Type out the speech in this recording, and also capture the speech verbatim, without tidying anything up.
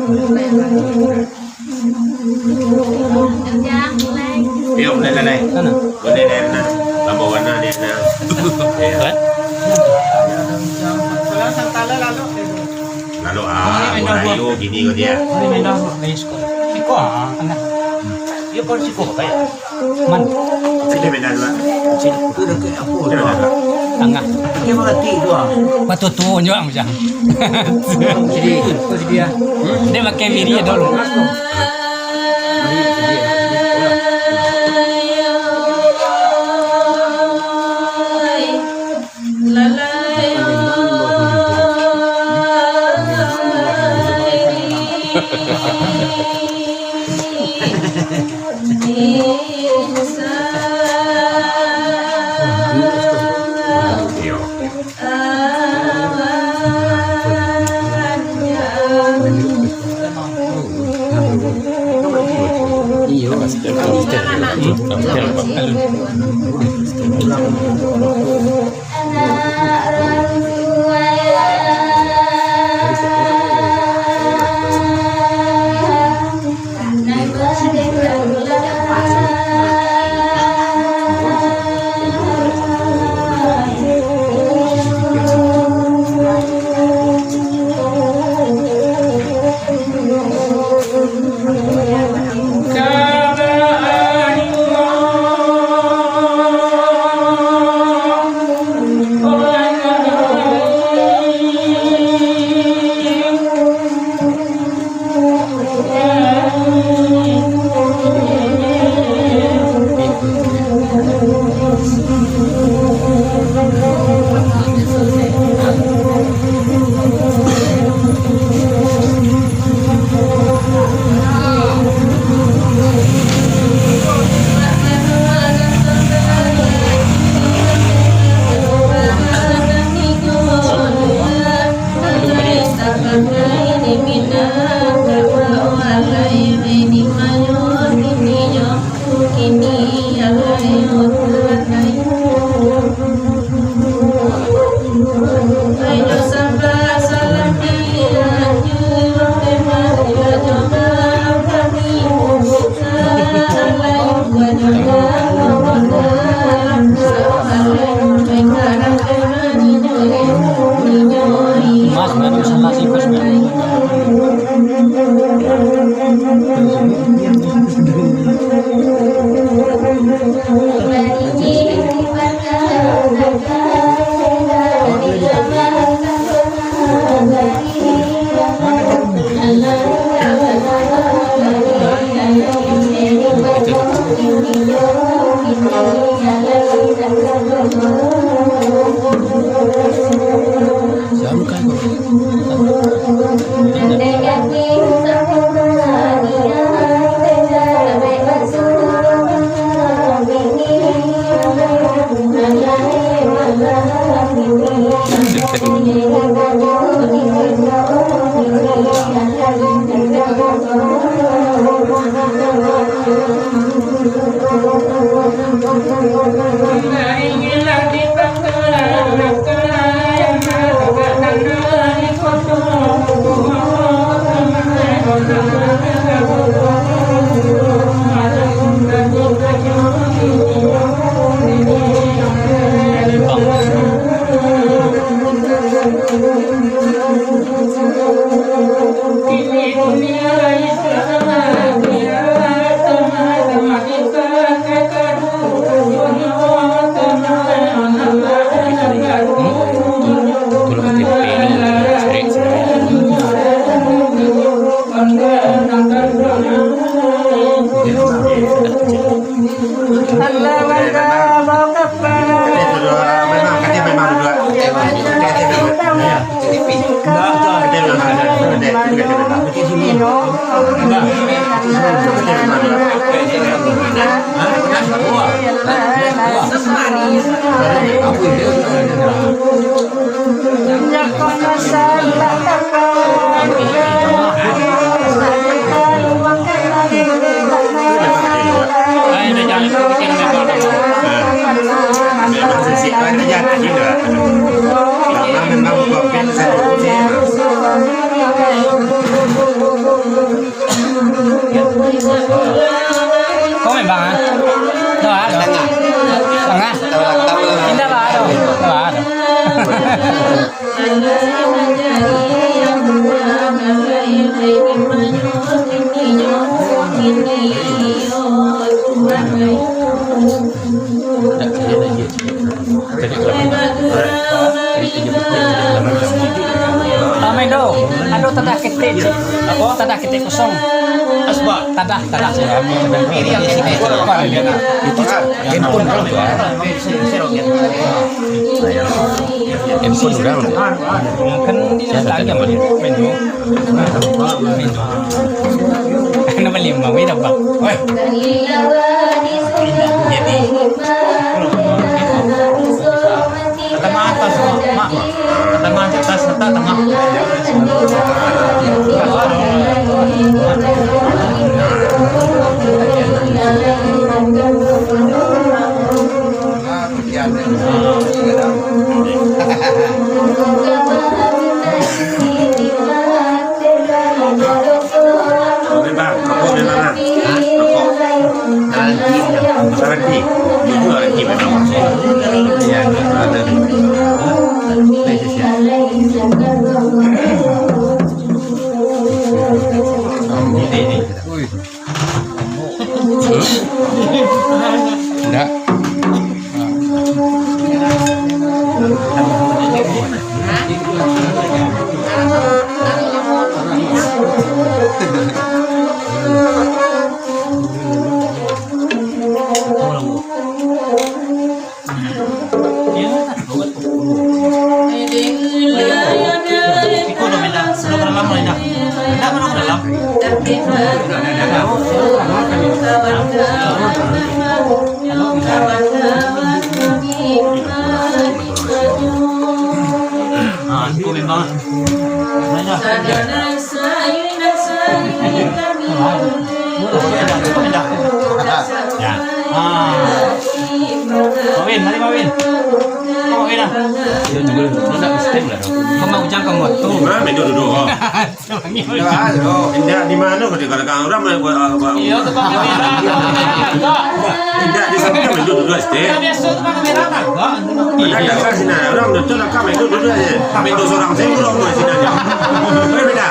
Iyo, mulai lah, Nay. Sana. Boleh, Nay, nah. Lambang warna dia, nah. Iyo. Hah? Lalu, ah, merayu gini kau dia. Siko, ah, tangah. Iyo, kau siko, kayak. Man. Sini beda dulu. Sini. Itu dekat apa tu? Tangah. Dia mengerti tu, ah. Batu tu, unjuk ang, Ujang. Sini. Tu sini, ah. Dia pakai biri dulu. Apo? Tadah ketek kosong. Asbak. Tadah, tadah. Itu handphone dulu tu. Handphone urang. Kan dia tajam. Nama lima weh dapat. Weh. Jadi. Tangah atas, Mak. Tangah atas, letak tangah. Oke, Bang, rokok di mana? Hah? Rokok. Alergi. Alergi. Itu alergi memang. Iya, ada. Hah? Iya, iya, iya. Ini, ini. Ndak. Ah, itu memang. Ya. Ah. Mawin, mari Mawin. Mawin ah. Dia juga, dia nak stem lah. Kau mau ujang kamu tu. Nah, meja duduk. Indak di mano kau dikatakan urang buat, buat. Iya, tu bang kamera. Indak di sana meja duduk stem. Biasa tu bang kamera kan. Indak di sini urang tu nak meja duduk aja. Meja seorang saya urang tu sini aja. Beda.